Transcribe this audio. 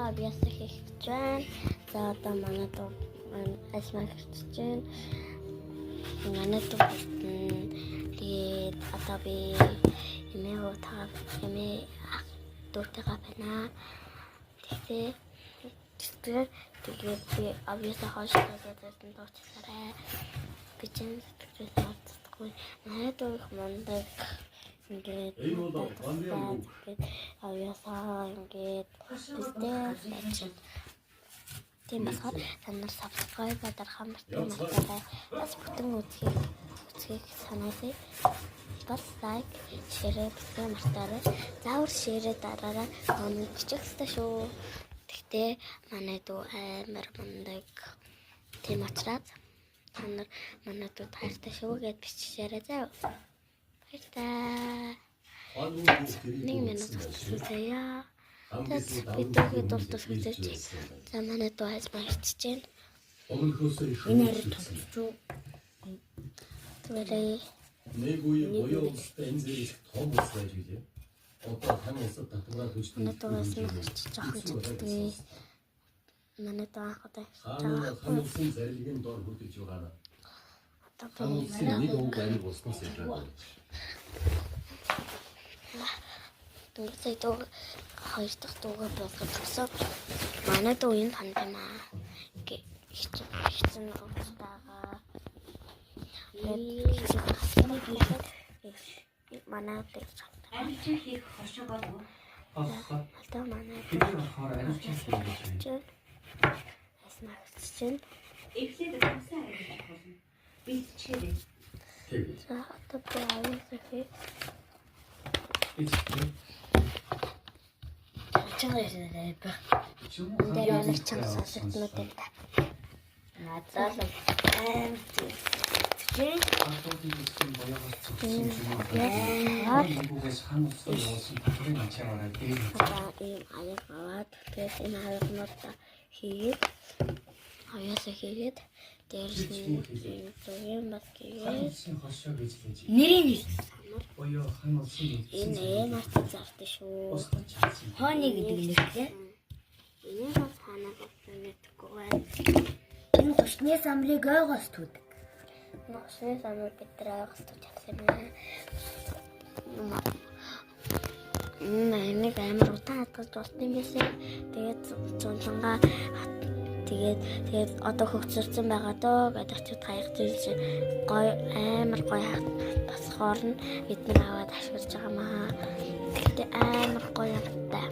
авьяасаа хийх гэж байна. За, одоо манай дүү маань альмаа хэрчиж байна. Манай дүү болтон. Тэгээд одоо би эмээ хутгаа, эмээ ах дүүтэйгээ байна. Тэгтээ тэгэхээр тэгээд би авьяасаа хойш талаад дуучлаарай. Би чинь сэтгэлээс орцдоггүй. Манай дүү их мундаг. Ингээд Энэ бол Гамбиа үг. Тэгээд авьяасаа ингээд бистэй байж. Тийм болохоор та нар subscribe дарахаа мартаарай. Бас бүтэн үзэхийг санаасай. Бас like, share битгий мартаарай. Заавал share дараарай. Comment бичих ёстой шүү. Тэгтээ манай дүү амар мундаг. Тийм учраас та нар манай дүү хайртай шүү гэд бичээрэй заа. Баярлалаа. Нэг минут хүртэл заяа. За, би дүүгээ дурдах үзэж. За, манай дүү хайсмаа хичж байна. Өмнөхөөсөө их Энэ арай томчуу. Түгээрээ. Нэг үе буян улстай энэ зэрэг их том улс байж билээ. Одоо тань улсад татвараа төлж Манай дүү хайсмаа хичж жоохон чаддгүй. Манай дүү анх удаа хичж Хаан байгаа. хан улсын зарилгын дор хөдөлж байгаа. Одоо Хан би улсын нэг овг амиг болсноос ялгаагүй. Дөнгөж сая дүү хоёр дахь дүүгээ болгож өгсөн. Манай дүү энэ танд юм аа. Ингээ хичэн өгч байгаа. Тэгээд манай дүү чамтай. Арилжаа хийх хошиг болов уу? Болохоо. Одоо манай Бид нар болохоор арилжаа хийх гэж байна. чинь асмаа хичэн. Эхлээд тусаа арилжах болно. Бэлтжээрэй. Тэг. За, одоо би авьяасаа хий. Эцэг. Чанга ярьсан ба. Чүм Дээр амар чанга сонсогдмод байна. Надад л аим тийм. Ардуудын эцгийн боёогоос зүгтсэн юм. Аа. Мөнгөгөөс хан улсад явуулсан татврын ачаараараа дээр Одоо ийм аяг аваад, тэгээд энэ аягнуудаа хийгээд, авьяасаа хийгээд, дээрс нь ийм зүгийн бас хан хийгээд улсын хошоо гэж лээж. Нэрийг нь Боёо хан улсын энэ амар зардаг шүү. Устгах чадсан. хооны гэдэг нэртэй. Энэ бас ханаа болсон мэдэхгүй байна. Энэ хушны самрыг ойгоос түүдэг. Носны самар бид нар ойгос тууж авсан юм аа. Энийг амар удаан хадгалж болт юм байсаа. Тэгээд зунлангаа тэгээд одоо хөгцөрсөн байгаа дөө гэдэг очиод хаях зүйл чинь гоё, амар гоё босгоор нь бид нар аваад ашиглаж байгаа маа. Тэгтээ амар гоё амттай.